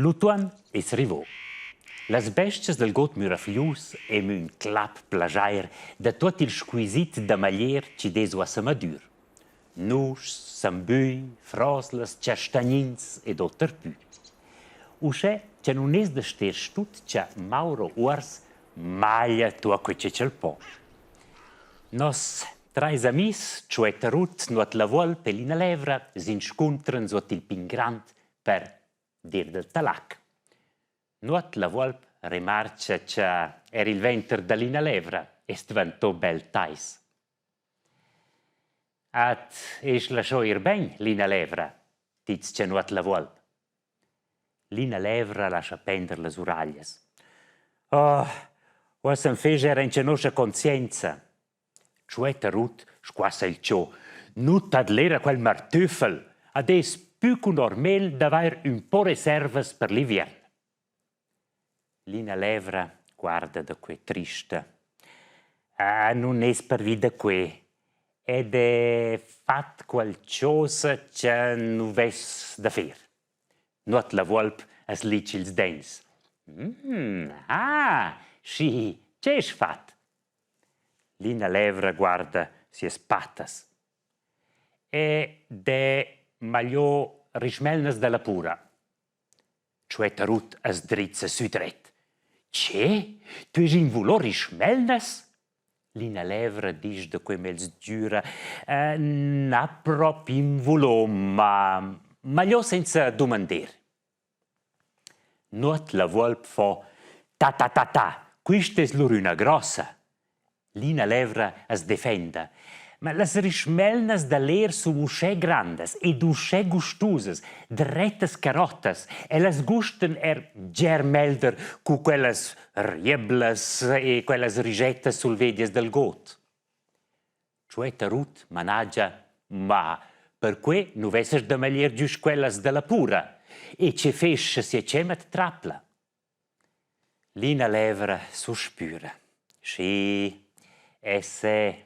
L'utuon es rivo. Las bes-chas dal god mürafglius hem ün clap plaschair da tuot il squisit da maglier chi'd es uossa madür. Nuschs, sambüi, froslas, chastagnins ed oter pü. Uschè cha nun es da ster stut cha Mauro Uors maglia tuot que che ch'el po. Noss trais amis, Tschuetta Rut, Nuot la Vuolp e Lina Levra, s'inscuntran suot il pin grand per dir del talac. Nuot la Vuolp remarcha cha eir il venter da Lina Levra es dvanto bel tais. At es lascho ir bain, Lina Levra, diz cha Nuot la Vuolp. Lina Levra lascha pender las uraglias. Oh, uossa am fais eir auncha noscha conscienza. Tschuetta Rut squassa il cho. Nu tadlera quel martüffel. Ad es pü cu normel d'avair ün po reservas per l'inviern. Lina Levra guarda da que trista. Ah, nun es pervi da que. Ed he fat qualchosa cha nu vess da fer. Nuot la vuolp as litsch ils dents. Mm, ah, schi, che esch fat? Lina Levra guarda sias pattas. E d'he magliò rischmelnas da la pura. Tschuetta Rut as drizza sü dret. Che? Tü est invulò rischmelnas? Lina Levra disch da quei mez sgüra, na propi invulò, ma magliò senza dumander. Nuot la vuolp fo ta ta ta ta, quist es lur üna grossa. Lina Levra as defenda. Ma las rischmelnas da l'er sun uschè grandas ed uschè gustusas, drettas carottas, ellas gustan eir bger melder cu quellas rieblas e quellas rigettas sulvedias dal god. Tschuetta Rut managia: Ma perque nu vessast da maglier güst quellas da la pura e che fess scha sia tschema trapla? Lina Levra suspüra. Schi, esse.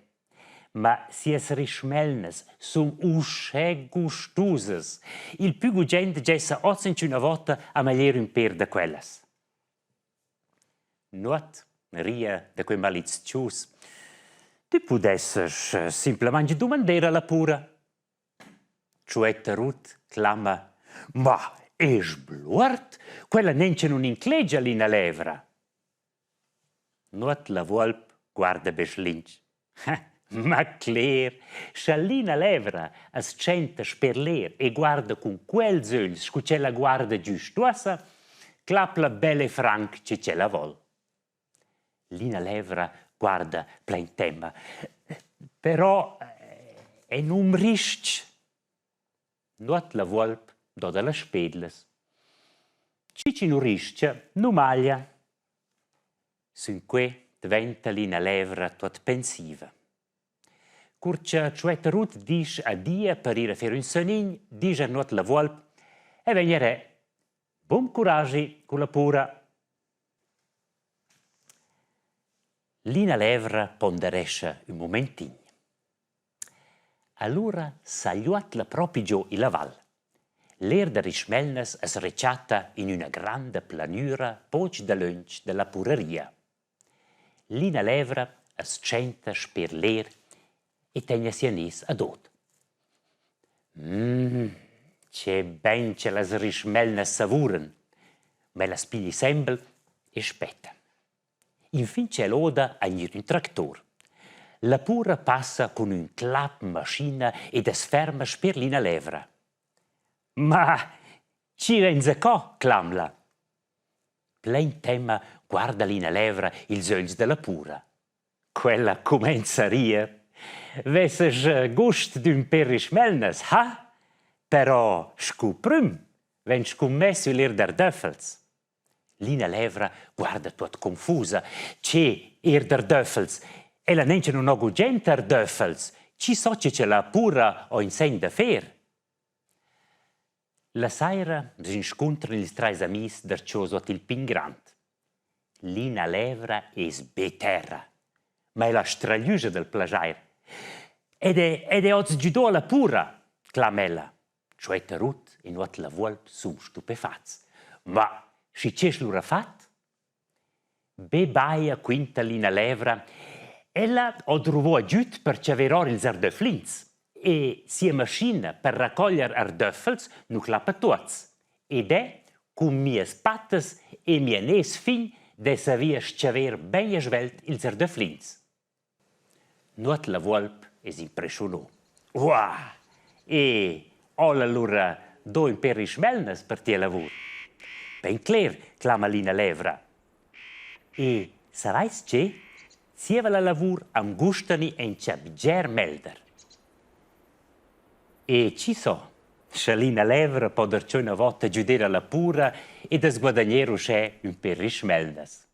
Ma sias rischmelnas sun uschè gustusas. Il pü gugent gessa hoz inchüna vota a maglier ün pêr da quellas. Nuot ria da quei malizius. Tü pudessas simplamaing dumander a la pura. Tschuetta Rut clama: Ma es bluord? Quella nencha nun inclegia l'ina levra. Nuot la vuolp guarda be schlinch. Ma cler, scha l'ina levra as tschenta sper l'er e guarda cun quels ögls scu ch'ella guarda güst uossa, clapla bel e franc che ch'ella vol. L'ina levra guarda plain temma. Però è num ristg. Nuot la vuolp doda las spedlas. Chi chi nu ris-cha, nu maglia. Sün que dventa l'ina levra tuot pensiva. Cur cha Tschuetta Rut disch adia per ir a fer ün sögnin, disch a Nuot la vuolp e vegn erè. Bun curaschi culla pura. Lina Levra ponderescha ün mumentin. Alura sagliuot'la propi giò illa val. L'er da Rischmelnas as rechatta in üna granda planüra poch dalöntsch da la puraria. Lina Levra as tschenta sper l'er e tegna sia nes ad ot. Mm, che bain cha las rischmelnas savuran! Ma ella piglia sembel e spetta. Infin ch'el oda a gnir ün tractor. La pura passa cun ün clap maschina ed as ferma sper l'ina levra. Ma chi vain zacò? clam'la. Plain temma guarda l'ina levra ils ögls da la pura. Quella cumenza a rier. Vessas gust d'ün pêr rischmelnas, ha? Però scu prüm vegn scummess ül ir d'ardöffels. Lina Levra guarda tuot confusa. Che ir d'ardöffels? Ella nencha nun ho gugent ardöffels. Chi so che cha la pura ho in sen da fer? La saira s'inscuntran ils trais amis darcho suot il pin grand. Lina Levra es be terra, ma ella stragliüscha dal plaschair. Ed è ed è hoz güdo a la pura, clama ella. Tschuetta Rut e Nuot la Vuolp sun stupefats. Ma schi che es lura fat? Be baja quinta Lina Levra. Ella ho druvo agüd per chaver or ils ardöfflins e sia maschina per raccoglier ardöffels nu clappa tuots. Ed è cun mias pattas e mia nes fin dess haver s-chaver bain e svelt ils ardöfflins. Nuot la vuolp es impreschiunà. Uah! E ho'l alura do ün pêr rischmelnas per tia lavur? Bain cler, clama Lina Levra. E savais che? Zieva la lavur am gustani auncha bger melder. E chi so, scha Lina Levra po darcheu üna vota giuder a la pura ed as guadagner uschè ün pêr rischmelnas.